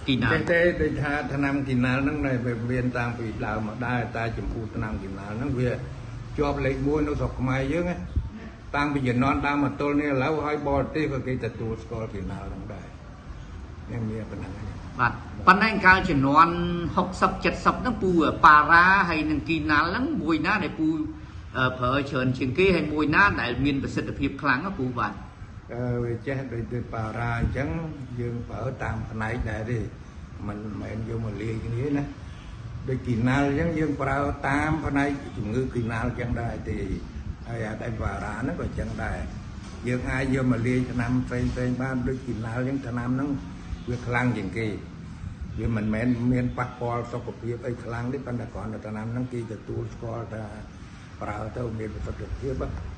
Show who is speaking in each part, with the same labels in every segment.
Speaker 1: គីណា
Speaker 2: ទេទេដូចថាថ្នាំគីណាល់ហ្នឹងដែលវាមានតាំងពីដើមមកដែរតែចំពោះថ្នាំគីណាល់ហ្នឹងវាជាប់លេខ1នៅស្រុកខ្មែរយើងណាតាំងពីជំនាន់ដើមមកទល់នេះឥឡូវឲ្យបរទេសក៏គេទទួលស្គាល់គីណាល់ហ្នឹងដែរនេះមានប៉ុណ្ណឹងឯង
Speaker 1: បាទប៉ុន្តែកាលជំនាន់60 70ហ្នឹងពូប៉ារ៉ាហើយនឹងគីណាល់ហ្នឹងមួយណាដែលពូប្រើច្រើនជាងគេហើយមួយណាដែលមានប្រសិទ្ធភាពខ្លាំងណាពូបាទ
Speaker 2: អឺវាចេះដូចទៅប៉ារ៉ាអញ្ចឹងយើងប្រើតាមផ្នែកដែរទេមិនមែនយកមកលាយគ្នាណាដូចគីណាល់អញ្ចឹងយើងប្រើតាមផ្នែកជំងឺគីណាល់អញ្ចឹងដែរទេហើយអាដែលប៉ារ៉ាហ្នឹងក៏អញ្ចឹងដែរយើងអាចយកមកលាយថ្នាំផ្សេងផ្សេងបានដូចគីណាល់អញ្ចឹងថ្នាំហ្នឹងវាខ្លាំងជាងគេវាមិនមែនមានប៉ះពាល់សុខភាពអីខ្លាំងទេប៉ុន្តែគ្រាន់តែថ្នាំហ្នឹងគេទទួលស្គាល់ថាប្រើទៅមានប្រសិទ្ធភាពហ៎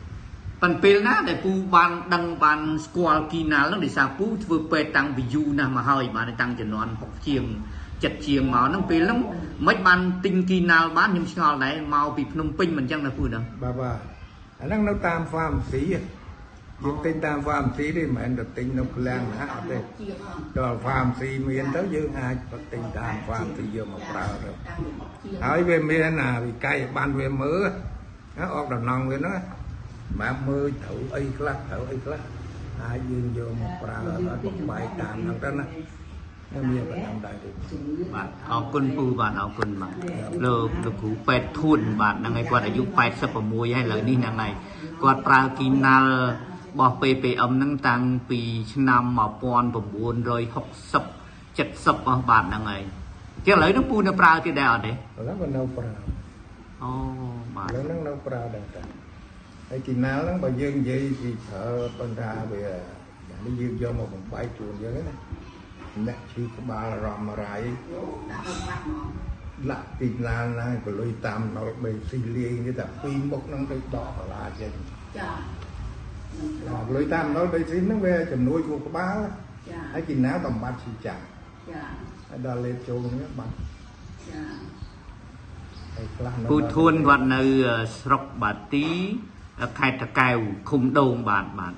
Speaker 1: ប៉ុន្តែពេលណាដែលពូបានដឹងបានស្គាល់គីណាល់ហ្នឹងដោយសារពូធ្វើពេទ្យតាំងពីយូរណាស់មកហើយបាទតាំងជំនាន់60ជាង7ជាងមកហ្នឹងពេលហ្នឹងមិនបានទិញគីណាល់បានខ្ញុំឆ្ងល់ដែរមកពីភ្នំពេញមិនអញ្ចឹងណាពូណា
Speaker 2: បាទបាទអាហ្នឹងនៅតាម pharmacy ហ៎យើងទិញតាម pharmacy ទេមិនមែនទៅទិញនៅឃ្លាំងណាអត់ទេដល់ pharmacy មានទៅយើងអាចទិញតាម pharmacy យកមកប្រើទៅហើយវាមានអាវិក័យបានវាមើលណាអកតំណងវាហ្នឹងមកមើលត្រូវអីខ្លះត្រូវអីខ្លះអាចយើងយកមកប្រើឲ្យបំបែកតាមហ្នឹងទៅណាមានប៉ុណ្ណឹងដែរទេ
Speaker 1: បាទអរគុណពូបាទអរគុណបាទលោកលោកគ្រូពេទ្យធួនបាទហ្នឹងហើយគាត់អាយុ86ហើយឥឡូវនេះហ្នឹងហើយគាត់ប្រើគីណាល់របស់ PPM ហ្នឹងតាំងពីឆ្នាំ1960 70អស់បាទហ្នឹងហើយជាឥឡូវហ្នឹងពូនៅប្រើទៀតដែរអត់ទេ
Speaker 2: ឥឡូវក៏នៅប្រើ
Speaker 1: អូបាទ
Speaker 2: ឥឡូវហ្នឹងនៅប្រើដែរតាហើយគីណាល់ហ្នឹងបើយើងនិយាយពីប្រើប៉ុន្តែវាអានេះយើងយកមកបំបែកខ្លួនយើងហ្នឹងណាអ្នកឈឺក្បាលរំរៃលាក់គីណាល់ណាក៏លុយតាមដល់បេស៊ីលាយនេះតែពីរមុខហ្នឹងដូចដកកាឡាចេញ
Speaker 3: ចា
Speaker 2: ដល់លុយតាមដល់បេស៊ីហ្នឹងវាជំនួយខួរក្បាល
Speaker 3: ចា
Speaker 2: ហើយគីណាល់បំបត្តិឈឺចាំ
Speaker 3: ចា
Speaker 2: ហើយដល់លេបចូលនេះបាត់
Speaker 3: ចា
Speaker 2: ហើយខ្លះនៅ
Speaker 1: ពូធួនគាត់នៅស្រុកបាទីខេត្តតាកែវឃុំដូងបាទបាទ